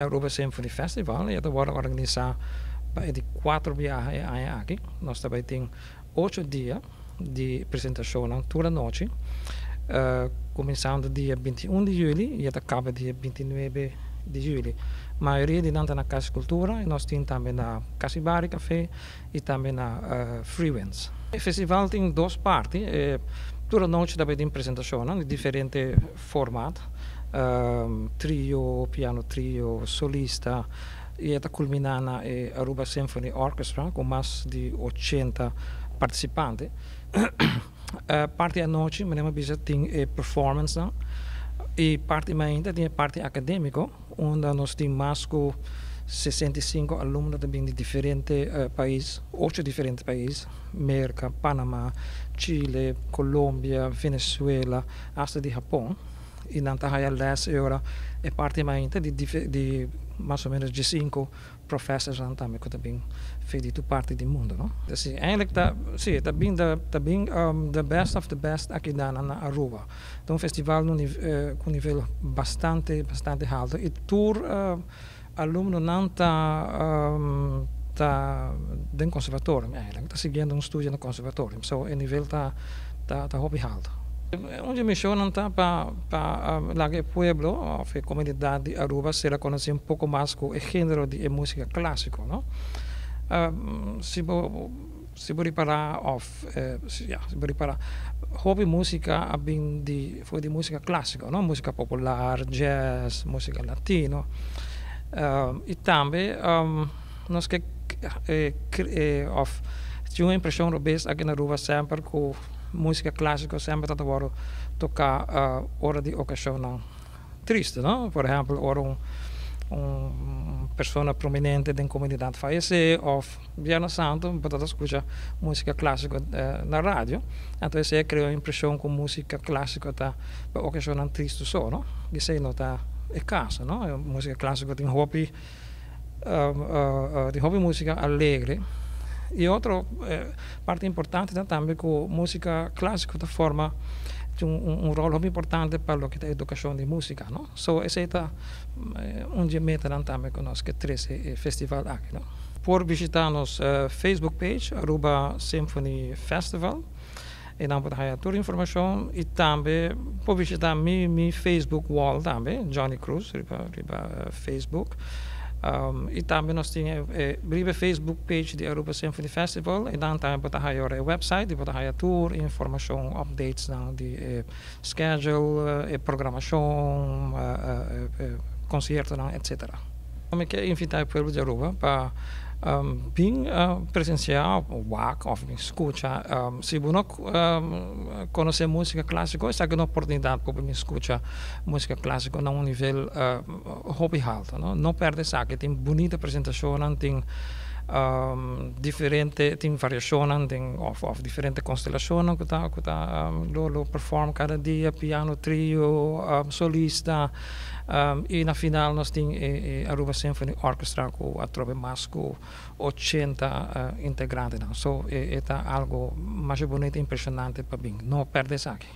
Aruba Symphony Festival e ta wordo organisa pa e di cuatro biaha e aña aki. Nos ta bay tin 8 dia di presentacionnan tur anochi, cuminsando dia 21 di juli y ta caba dia 29 di juli. Mayoria di nan ta na Cas Cultura y nos tin tambe na Casibari Café y tambe na Freewinds. E festival tin dos parti. Tur anochi tambe tin presentacion di diferente formato. Trio, piano trio, solista y ta culmina na Aruba Symphony Orchestra cu mas di 80 participante. Parti anochi, manera bisa, tin performance, no? Y parti mainta tin parti academico, unda nos tin mas cu 65 alumno tambe di diferente pais, ocho diferente pais: Merca, Panama, Chile, Colombia, Venezuela, hasta di Japon. Y nan ta haya les e ora e parti mainta di mas o menos 5 professors tambe cu tambe ta di tur parti di mundo, no? Dus eigenlijk ta, si, ta bin ta bin the best of the best aki na Aruba. Anto, un festival no, cu nivel bastante bastante halto y tur alumnonan ta den conservatorio eigenlijk, ta siguiendo un estudio na conservatorio. So, e nivel ta hopi halto. Un mision ta pa laga e pueblo of e comunidad di Aruba sea conoci un poco mas cu e genero di musica clasico, no? Si bo ripara of ja, si bo ripara, hopi musica a bin di for di musica clasico, no? Musica popular, jazz, musica latino. Y tambe nos kier of tin un impresion robes aki na Aruba semper cu musica clasico semper ta wordo toca ora di ocasion tristo, no? Por ehempel, ora un persona prominente den comunidad fayece of Viernes Santo, bo ta scucha musica clasico na radio. Anto, esey a crea e impresion cu musica clasico ta pa ocasion tristo so, no? Esey no ta e caso, no? Musica clasico tin hopi musica alegre. Y otro parti importante tambe cu musica clasico ta forma un rol hopi importante pa loke ta educacion di musica, no? So, esey ta un di e metanan tambe cu nos kier trece festival aki, no? Por bishita nos Facebook page, Aruba Symphony Festival. Y nan por haya tur informacion y tambe por bishita mi Facebook wall tambe, Johnny Cruz, riba Facebook. Y tambe nos tin riba Facebook page di Aruba Symphony Festival y dan tambe por haya e website y por haya tur informacion, updates nan di schedule, programacion, concierto, etc. Mi kier invita e pueblo di Aruba pa bin presencia, wak of bin scucha. Si bo no conoce musica clasico, esaki ta un oportunidad pa bin scucha musica clasico na un nivel hopi halto, no? No perde esaki, tin bunita presentacion, tin diferente, tin variacion, tin of diferente constelacion cu ta lo perform cada dia, piano trio, solista, y na final nos tin Aruba Symphony Orchestra cu atrobe mas cu 80 integrante. So, ta algo mas bunita y impresionante pa bin. No perde esaki.